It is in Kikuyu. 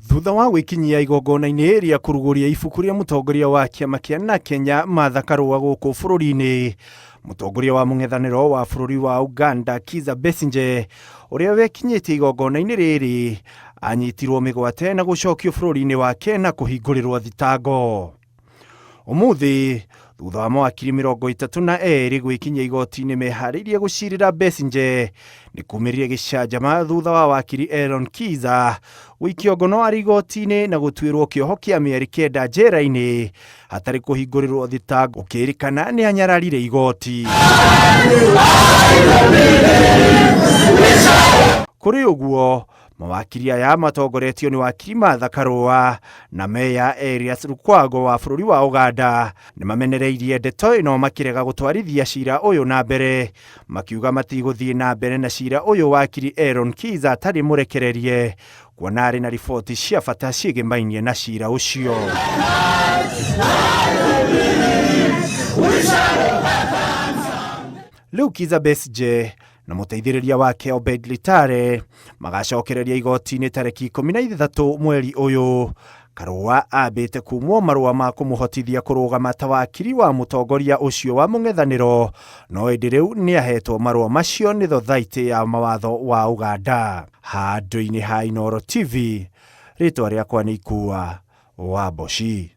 Thutha wa gwĩkinyia igongona-inĩ rĩa kũrugũria ibuku rĩa mũtongoria wa kĩama kĩa na Kenya Martha Karũa gũkũ bũrũri-inĩ, mũtongoria wa mũng'ethanĩro wa bũrũri wa Uganda Kizza Besigye ũrĩa wekinyĩtie igongona-inĩ rĩrĩ anyitirwo mĩgwate na gũcokio bũrũri-inĩ wake na kũhingũrĩrwo thitango. Ũmũthĩ, thutha wa mawakiri 32 gwĩkinyia igoti-inĩ meharĩirie gũcirĩra Besigye, nĩ kumĩrire gĩcanjama thutha wa wakiri Aaron Kiza gũikio ngono arĩ igoti-inĩ na gũtuĩrwo kĩoho kĩa mĩeri kenda njera-inĩ hatarĩ kũhingũrĩrwo thitango gũkĩrĩkana nĩ anyararire igoti. Kũrĩ ũguo, Mawakiri aya matongoretio nĩ wakiri Martha Karũa na meya Erias Lukwago wa bũrũri wa Ũganda nĩ mamenereirie ndeto ĩno makĩrega gũtwarithia cira ũyũ na mbere, makiuga matigũthiĩ na mbere na cira ũyũ wakiri Aaron Kiza atarĩ mũrekererie kuona arĩ na riboti cia bata ciĩgĩmainie na cira ũcio. Rĩu Kizza Besigye na mũteithĩrĩria wake Obed Litare magacokereria igoti-inĩ tarĩki 16 mweri ũyũ. Karũa ambĩte kumwo marũa ma kũmũhotithia kũrũgama ta wakiri wa mũtongoria ũcio wa mũng'ethanĩro, no ĩndĩ rĩu nĩ ahetwo marũa macio nĩ thothaitĩ ya mawatho wa Ũganda. Handũ-inĩ ha Inooro TV, rĩtwa rĩakwa nĩ Ikua wa Mboci.